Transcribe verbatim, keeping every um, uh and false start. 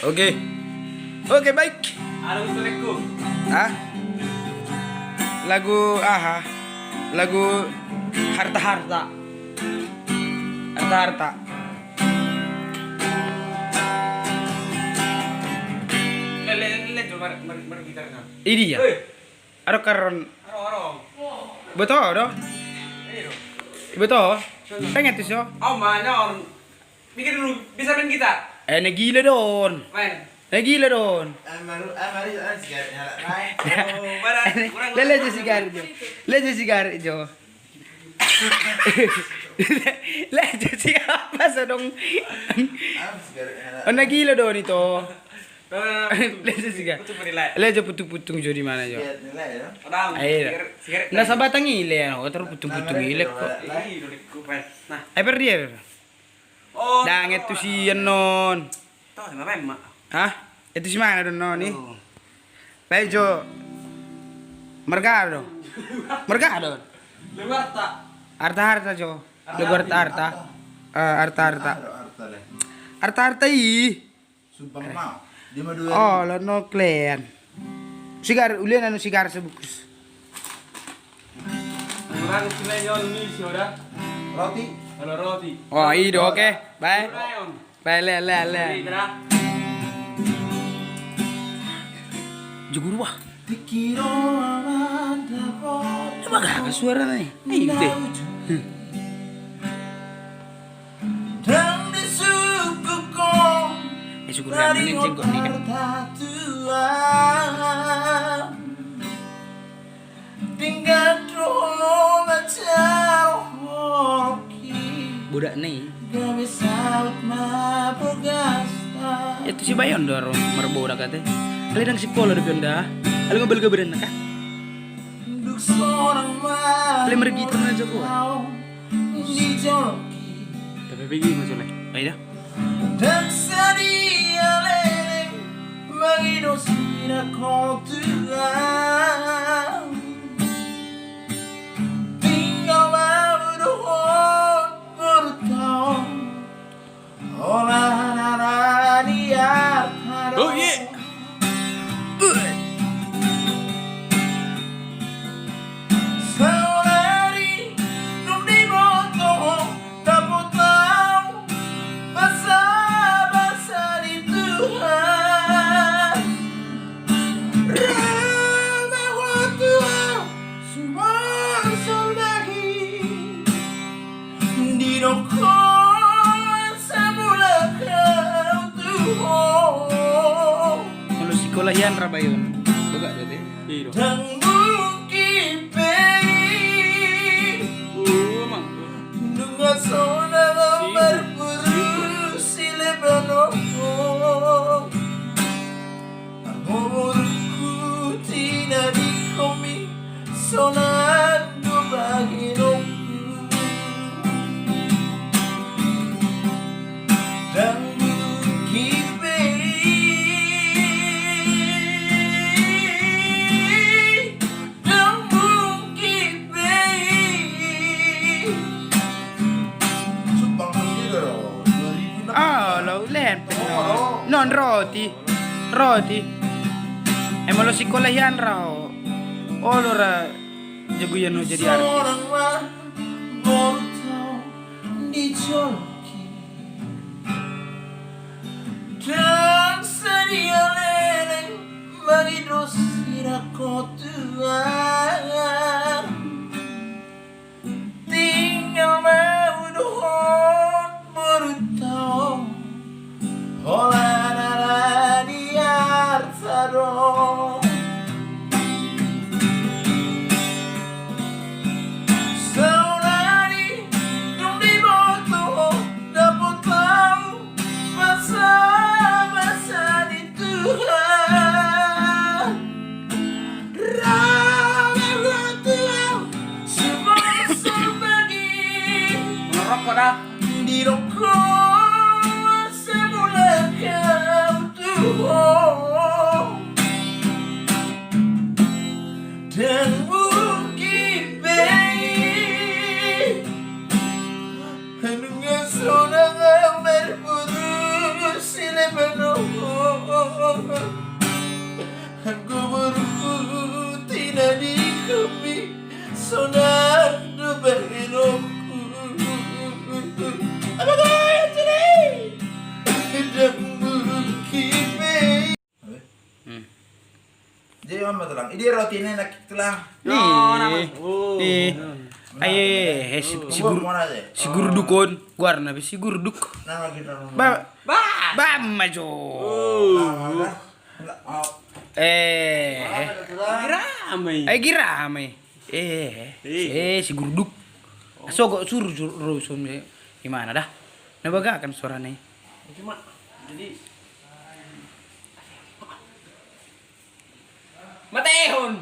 Oke. Oke, baik. Halo, Mister Eko. Hah? Lagu aha? Lagu harta-harta. Harta-harta. Le, le, le, le, jol, mar, mar, mar gitar na. Ini ya. Hei. Aro karon. Aro, aro. Boto do. Iya do. Boto. Pengen tuh so. Au mana on? Mikir dulu, bisa main gitar? Eh, na gila do on. Main. Na gila do on. Amaru, amaru, ah, sigaret nyala, main. Oh, mana? Kurang. Lele jo sigaret jo. Lele jo sigaret jo. Lele jo sigaret apa sedong? Ah, sigaret nyala. Oh, na gila do on itu. Lele jo sigaret. Putung, putung. Lele jo putung-putung jo di mana jo? Sigaret nyala ya. Orang. Ayo. Sigaret, sigaret. Nggak sabatang ile ya, terus putung-putung ile kok. Ih, udah dikupas. Nah. Eh, per dia. Oh, ndang etu si annon. Tahu sama Rema. Hah? Etu si mana do annon i? Oh. Bae jo. Mergado. Mergado. Lewarta. Arta-arta jo. Lewarta arta. Eh, arta-arta. Arta-arta i. Sumpah mau. Dia mah dua. Oh, lo no klen. Sigar, ulian anu sigar sebungkus. Kurang istilah nyon ini si Oda. Roti. Kalau roti. Oh, ido, oke. Baik. Kurang. Baik, le, le, le. Ini, dah. Joguru, wah. Emang gak ada suara nih? Ini gitu. Hmm. Ndang disuguhon. Eh, syukur ya, mending jenggot nih, kan. Tinggal dua macam hoki. Budak nih. Gabe saut ma bogas. Ya, itu si Bayon do ro marbodak ate. Ale ndang sikola dope on da. Ale ngabal gaberan na ka. Duk seorang ma. Ale mergitar na jago. Tapi begi ma jole. Aida. Ndang sadia leleng mangido sira kotua. Tinggal ma dohot bertaon. Olah nara di artaro. Oh, iya. Saudari, nunga diboto, dapot au, basa-basa di Tuhan. Rama hotu au, sumar soldagi. Didok ho samulak au tu ho. Molo sikola hian ra Bayon. Boga do te. Ndang mungkin be i. Nunga sonang au marburu si Lebanon. Umurku tina di komi sonang do bahenonku. Ndang mungkin be i. Ndang mungkin be i. Sumpah, kan gitu loh. Dua ribu enam. Oh, lo len. Oh, lo. Non roti. Roti. Eh, molo sikola hian ra ho. Olo ra jago hian ho jadi artis. Seorang ma boru tau dijolki. Ndang sadia leleng mangido sira kotua. Tinggal ma dohot boru tau, holan ala ni arta do. Saudari, dung diboto dapot au, basa-basa di Tuhan. Rama hotu au, sumar soldagi. Ngerokok dah. Didok ho samulak au tu ho. Tulang, i dia roti ni, nak, tulang. Ih. Ih. Ai, eh, si, si guru, si gurduk on, goarna pe si gurduk. Ba, ba, majo. Eh. Ai, gira amai. Eh, si gurduk. Sogo, suru, suru, suru, suru, di mana dah? Na bagak kan suaranya. Cuma, jadi, matehon.